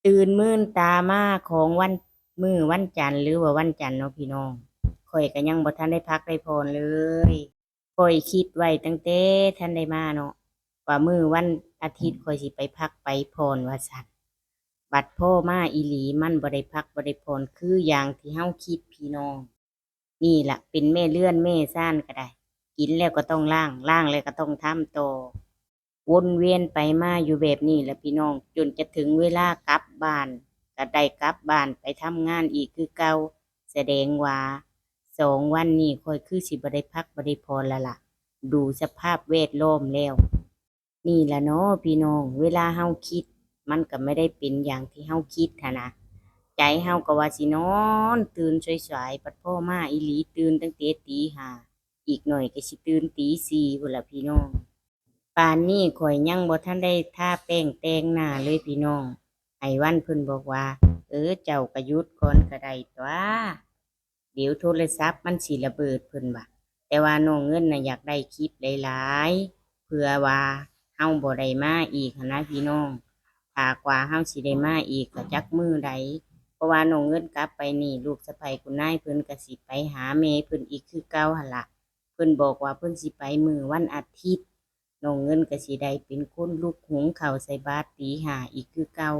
ຕື່ນມືນຕາມາຂອງວັນ ມື້ວັນຈັນ ຫຼືວ່າວັນຈັນເນາະພີ່ນ້ອງ, ຂ້ອຍກໍຍັງບໍ່ທັນໄດ້ພັກໄດ້ຜ່ອນເລີຍ. ຂ້ອຍຄິດໄວ້ຕັ້ງແຕ່ທັນໄດ້ມາເນາະ ວ່າມື້ວັນອາທິດຂ້ອຍຊິໄປພັກໄປຜ່ອນວ່າຊັ້ນ, ບັດພໍມາອີ່ຫຼີ ມັນບໍ່ໄດ້ພັກບໍ່ໄດ້ຜ່ອນຄືຢ່າງທີ່ເຮົາຄິດພີ່ນ້ອງ. ນີ້ລະເປັນແມ່ເຮືອນແມ່ຊານກໍໄດ້, ກິນແລ້ວກໍຕ້ອງລ້າງ, ລ້າງແລ້ວກໍຕ້ອງທຳຕໍ່, ວົນວຽນໄປມາຢູ່ແບບນີ້ລະພີ່ນ້ອງ, ຈົນຈະເຖິງເວລາກັບບ້ານ ກໍໄດ້ກັບບ້ານໄປທຳງານອີກຄືເກົ່າ. ສະແດງວ່າສອງວັນນີ້ຂ້ອຍຄືຊິບໍ່ໄດ້ພັກບໍ່ໄດ້ຜ່ອນລະລະ, ດູສະພາບແວດລ້ອມແລ້ວ. ນີ້ລະເນາະພີ່ນ້ອງ, ເວລາເຮົາຄິດ ມັນກໍບໍ່ໄດ້ເປັນຢ່າງທີ່ເຮົາຄິດຫັ້ນນະ. ໃຈເຮົາກໍວ່າຊິນອນຕື່ນສາຍໆ, ບັດພໍມາອີ່ຫຼີຕື່ນຕັ້ງແຕ່ຕີຫ້າ, ອີກໜ້ອຍກໍຊິຕື່ນຕີສີ່ພຸ້ນລະພີ່ນ້ອງ. ປານນີ້ຂ້ອຍຍັງບໍ່ທັນໄດ້ທາແປ້ງແຕ່ງໜ້າເລີຍພີ່ນ້ອງ. ໄອ້ວັນເພິ່ນບອກວ່າ ເອີ ເຈົ້າກໍຢຸດກ່ອນກໍໄດ້ຕົວະ, ດຽວໂທລະສັບມັນຊິລະເບີດ ເພິ່ນວ່າ. ແຕ່ວ່ານ້ອງເງິນນະຢາກໄດ້ຄລິບຫຼາຍໆ ເພື່ອວ່າເຮົາບໍ່ໄດ້ມາອີກຫັ້ນນະພີ່ນ້ອງ. ຖ້າກວ່າເຮົາຊິໄດ້ມາອີກກໍຈັກມື້ໃດ, ເພາະວ່ານ້ອງເງິນກັບໄປນີ້ ລູກສະໃພ້ຄຸນນາຍເພິ່ນກໍຊິໄປຫາແມ່ເພິ່ນອີກຄືເກົ່າຫັ້ນລະ. ເພິ່ນບອກວ່າເພິ່ນຊິໄປມື້ວັນອາທິດ, ນ້ອງເງິນກໍຊິໄດ້ເປັນຄົນລຸກຫຸງເຂົ້າໃສ່ບາດຕີຫ້າອີກຄືເກົ່າ.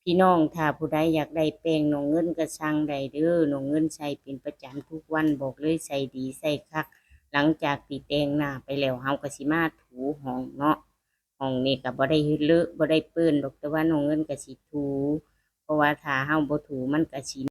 ພີ່ນ້ອງ ຖ້າຜູ້ໃດຢາກໄດ້ແປ້ງນ້ອງເງິນກໍສັ່ງໄດ້ເດີ້, ນ້ອງເງິນໃຊ້ເປັນປະຈຳທຸກວັນ, ບອກເລີຍໃຊ້ດີໃຊ້ຄັກ. ຫຼັງຈາກທີ່ແຕ່ງໜ້າໄປແລ້ວ ເຮົາກໍຊິມາຖູຫ້ອງເນາະ. ຫ້ອງນີ້ກໍບໍ່ໄດ້ເລາະ ບໍ່ໄດ້ເປື້ອນດອກ, ແຕ່ວ່ານ້ອງເງິນກໍຊິຖູ, ເພາະວ່າຖ້າເຮົາບໍ່ຖູມັນກໍຊິ